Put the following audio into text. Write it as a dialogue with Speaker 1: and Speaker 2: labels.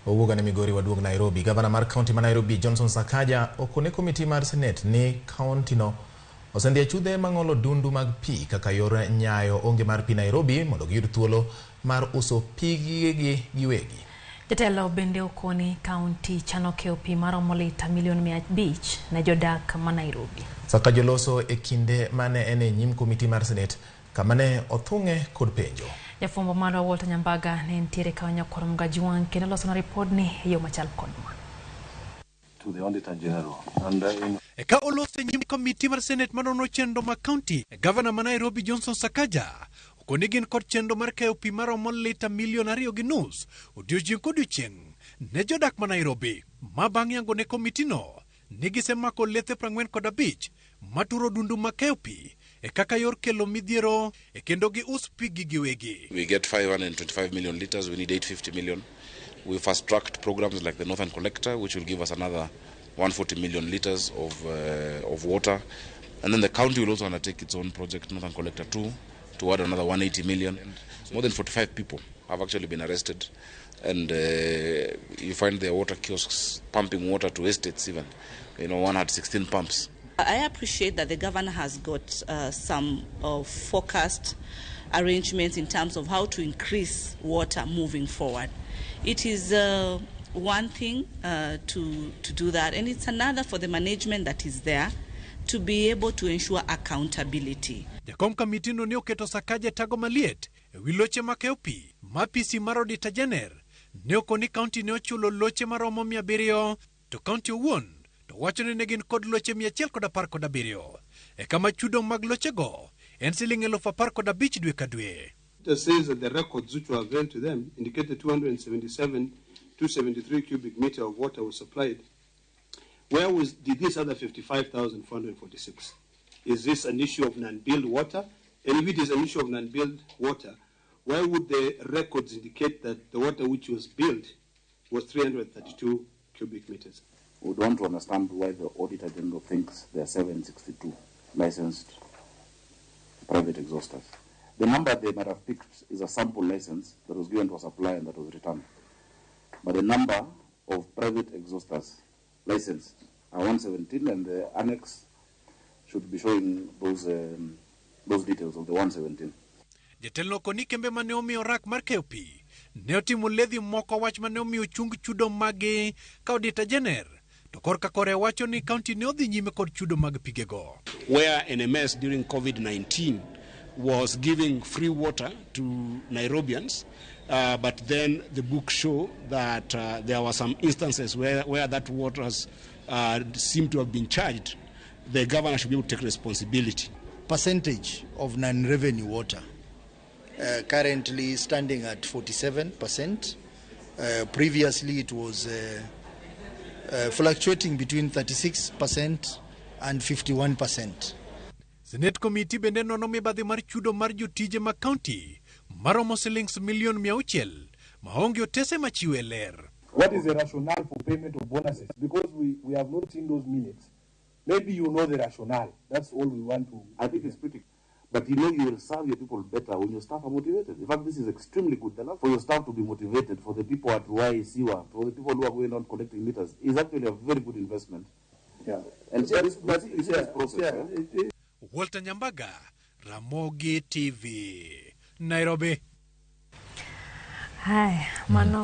Speaker 1: Owuog ane Migori waduog Nairobi. Gavana mar kaunti ma Nairobi Johnson Sakaja okone komiti mar Senate ni kaunti no osendhi achudhe mang'olo dundu mag pi kaka yor nyayo onge mar pi Nairobi mondo giyud thuolo mar uso pigegi giwegi.
Speaker 2: Jatelo bende okoni kaunti chano keyo pi maromo lita milion 500 ne jodak ma Nairobi.
Speaker 1: Sakaja oloso e kinde mane en e nyim komiti mar Senate kama ne othung'e kod penjo.
Speaker 2: Jafwambo marwa Walter Nyambaga ne nitiere kanyo kod Mgajwang' kendo losona ripodni e yo machal kod ma.
Speaker 3: To the Auditor General. And in
Speaker 4: Ka oloso e nyim komiti mar Senate manono chenro mag kaunti, gavana ma Nairobi Johnson Sakaja okoni gin kod chenro mar keyo pi maromo lita milion 2.5 odiochieng' kodiochieng' ne jodak ma Nairobi. Ma bang' yango ne komitino ni gisemako lethe 45 maturo dundu mag keyo pi e kaka yor kelo midhiero e kendo gius pi gi giwegi.
Speaker 5: We get 525 million liters, we need 850 million. We fast-tracked programs like the Northern Collector, which will give us another 140 million liters of water. And then the county will also undertake its own project, Northern Collector 2, to add another 180 million. More than 45 people have actually been arrested. And you find their water kiosks pumping water to estates even. One had 16 pumps.
Speaker 6: I appreciate that the governor has got some forecast arrangements in terms of how to increase water moving forward. It is one thing to do that, and it's another for the management that is there to be able to ensure accountability.
Speaker 4: Jakom kamitino ne oketo Sakaja e tago maliet e wi loche mag keyo pi ma PC mar Auditor General ne okoni kaunti ne ochulo loche maromo 700 to kaunti owuon to wacho ni ne gin kod loche 117 e kama chudo mag lochego en siling 15,000 dwe ka dwe.
Speaker 7: It says that the records which were available to them indicated 277 273 cubic meter of water was supplied. Where was did this other 55,446? Is this an issue of non-billed water? And if it is an issue of non-billed water, why would the records indicate that the water which was billed was 332 cubic meters?
Speaker 3: We would want to understand why the Auditor General thinks there are 762 licensed private exhausters. The number they might have picked is a sample license that was given to a supplier and that was returned. But the number of private exhausters licensed are 117, and the annex should be showing those details of the 117.
Speaker 4: Jatelo koni kembe mane omiyo rak mar keyo pi ne otimo ledhi moko wach mane omiyo chung chudo magi ka Auditor General to korka kore wacho ni kaunti ne odhi nyime kod chudo mag pigego.
Speaker 8: Where NMS during COVID-19 was giving free water to Nairobians, but then the books show that there were some instances where that water has, seemed to have been charged. The governor should be able to take responsibility.
Speaker 9: Percentage of non-revenue water currently standing at 47%. Previously it was fluctuating between 36% and 51%.
Speaker 4: Senate Committee bende nono mibadhi mar chudo mar jotije mag kaunti maromo silings milion 600 maonge otese machiwe ler.
Speaker 10: What is the rationale for payment of bonuses? Because we have not seen those minutes. Maybe you know the rationale. That's all we want to.
Speaker 3: I think it's pretty. But you know you will serve your people better when your staff are motivated. In fact, this is extremely good. For your staff to be motivated, for the people at Ruai, Siwa, for the people who are going on collecting meters, is actually a very good investment. And so this is process.
Speaker 4: Walter Nyambaga, Ramogi TV, Nairobi.
Speaker 2: Hai, mano.